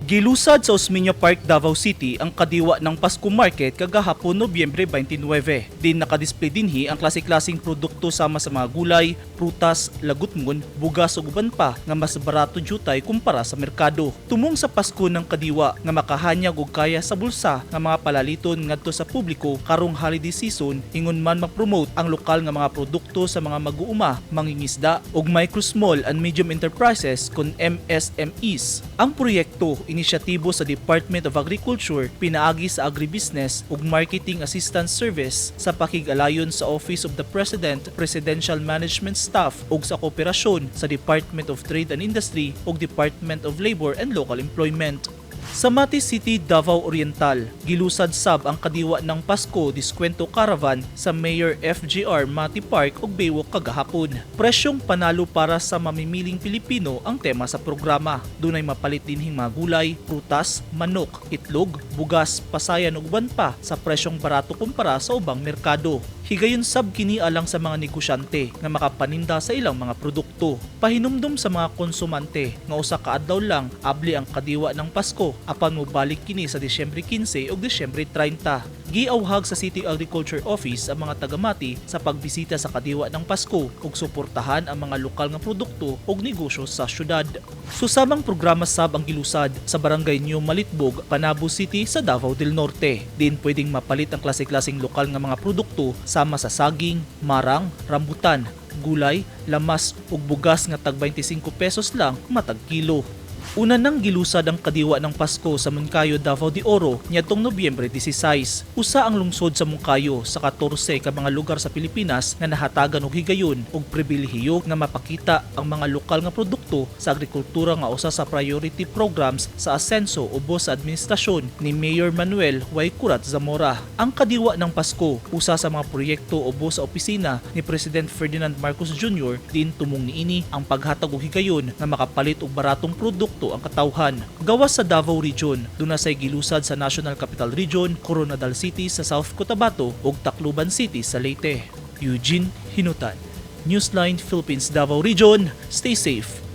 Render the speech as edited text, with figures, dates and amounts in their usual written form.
Gilusad sa Osmeña Park, Davao City ang Kadiwa ng Pasko Market kagahapon, Nobyembre 29. Din nakadisplay dinhi ang klase-klaseng produkto sama sa mga gulay, prutas, lagutmon, bugas ug uban pa nga mas barato jutay kumpara sa merkado. Tumong sa Pasko ng Kadiwa nga makahanyag og kaya sa bulsa nga mga palaliton ngadto sa publiko karong holiday season, ingon man ma-promote ang lokal nga mga produkto sa mga mag-uuma, mangingisda ug micro, small and medium enterprises kon MSMEs. Ang proyekto, inisyatibo sa Department of Agriculture pinaagi sa Agribusiness ug Marketing Assistance Service sa pakig-alayon sa Office of the President, Presidential Management Staff ug sa kooperasyon sa Department of Trade and Industry ug Department of Labor and Local Employment. Sa Mati City, Davao Oriental, gilusad sab ang Kadiwa ng Pasko Diskwento Caravan sa Mayor FGR Mati Park ug Baywalk kagahapon. Presyong panalo para sa mamimiling Pilipino ang tema sa programa. Dunay mapalit dinhing mga gulay, prutas, manok, itlog, bugas, pasayan ug uban pa sa presyong barato kumpara sa ubang merkado. Higayon sab kini alang sa mga negosyante nga makapaninda sa ilang mga produkto. Pahinumdum sa mga konsumante nga usa ka adlaw lang abli ang Kadiwa ng Pasko apan mobalik kini sa Disyembre 15 ug Disyembre 30. Giawhag sa City Agriculture Office ang mga taga-Mati sa pagbisita sa Kadiwa ng Pasko ug suportahan ang mga lokal nga produkto ug negosyo sa syudad. Susamang programa sab ang gilusad sa Barangay New Malitbog, Panabo City sa Davao del Norte. Din pwedeng mapalit ang klase-klaseng lokal nga mga produkto sama sa saging, marang, rambutan, gulay, lamas ug bugas nga tag 25 pesos lang matag kilo. Una nang gilusad ang Kadiwa ng Pasko sa Moncayo, Davao de Oro niadtong Nobyembre 16. Usa ang lungsod sa Moncayo sa 14 ka mga lugar sa Pilipinas nga nahatagan og higayon og pribilehiyo nga mapakita ang mga lokal nga produkto sa agrikultura nga usa sa priority programs sa asenso ubos sa administrasyon ni Mayor Manuel Y. Kurat Zamora. Ang Kadiwa ng Pasko, usa sa mga proyekto ubos sa opisina ni President Ferdinand Marcos Jr., din tumong niini ang paghatag og higayon nga makapalit og baratong produkto ang katawhan. Gawas sa Davao Region, duna say gilusad sa National Capital Region, Koronadal City sa South Cotabato ug Tacloban City sa Leyte. Eugene Hinutan, Newsline Philippines Davao Region. Stay safe.